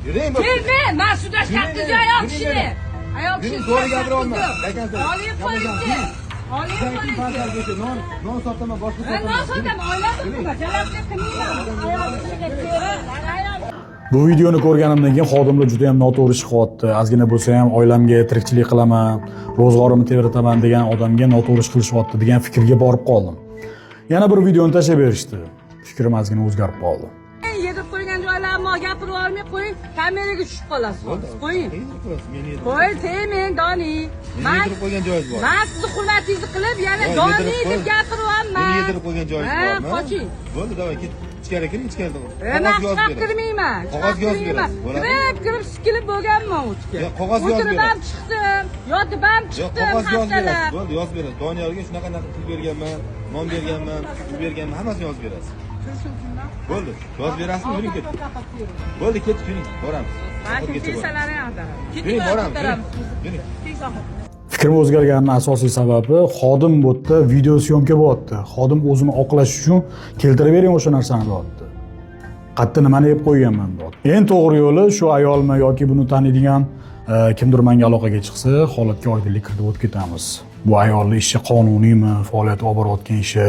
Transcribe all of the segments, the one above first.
Yuring, bo'pti. Kelme, man sudrash Yuring, ayol yuring, kishini. yuring. Ayol Yuring, kishini. to'g'ri gapira olma. Lakan so'z. Oliy qo'yibdi. Oliy qo'yibdi. Non sotaman, boshqa Ben sotaman. non sotaman, oilani qilma, jalablik qilmayman. Ayol kishiga tegadi, ayol Bu videoni ko'rganimdan keyin xodimlar juda ham noto'g'ri chiqyapti. Ozgina bo'lsa ham oilamga tirikchilik qilaman, ro'zg'orimni tebrataman degan odamga noto'g'ri ish qilishyapti degan fikrga borib qoldim. Yana bir videoni tashlab berishdi. Fikrim ozgina o'zgarib qoldi. Yedirib qo'ygan joylarimni gapirib olmay qo'ying, kameraga tushib qolasiz. Qo'ying. Yedirib qo'yasiz, meni yedirib. Qo'y, tegmang, Doni. Meni Man yedirib qo'ygan joyingiz bor. Man sizni hurmatingizni qilib, yana Yo'q, Doni yedirib deb qo'y. gapiryapman. Meni yedirib qo'ygan joyingiz Ha, bormi? qoching. Bo'ldi, давай, ket. Ichkari kiring, ichkarida. Man Qog'oz yozib chiqib berasiz. kirmayman. Qog'oz yozib berasiz, bo'ladi. Kirib, kirib, sikilib bo'lganman o'tga. Yo'q, qog'oz yozib O'tirib ham berasiz. chiqdim, yotib ham Yo'q, chiqdim qog'oz yozib berasiz. haftalab. Bo'ldi, yozib berasiz. Doniyorga shunaqa naqa pul berganman, non berganman, pul berganman, hammasini yozib berasiz. Bo'ldi, yozib berasizmi? Yuring, ketdik. Bo'ldi, ketdik, yuring, boramiz. Man Oxirigacha boramiz. kesalarni ag'daraman. Yuring, boramiz, yuring. Yuring. Fikrim o'zgarganining asosiy sababi, xodim bu yerda video съёмка bo'lyapti. Xodim o'zini oqlash uchun keltirib bering o'sha narsani deyapti. Qayerda nimani yeb qo'yganman deyapti. Eng to'g'ri yo'li shu ayolmi yoki buni taniydigan kimdir menga aloqaga chiqsa, holatga oydinlik kiritib o'tib ketamiz. Bu ayolni ishi qonuniymi, faoliyat olib borayotgan ishi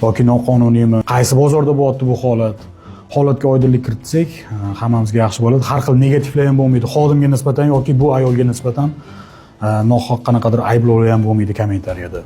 yoki noqonuniymi? Qaysi bozorda bo'lyapti bu holat? Holatga oydinlik kiritsak, hammamizga yaxshi bo'ladi. Har xil negativlar ham bo'lmaydi. Xodimga nisbatan yoki bu ayolga nisbatan nohaq qanaqadir ayblovlar ham bo'lmaydi kommentariyada.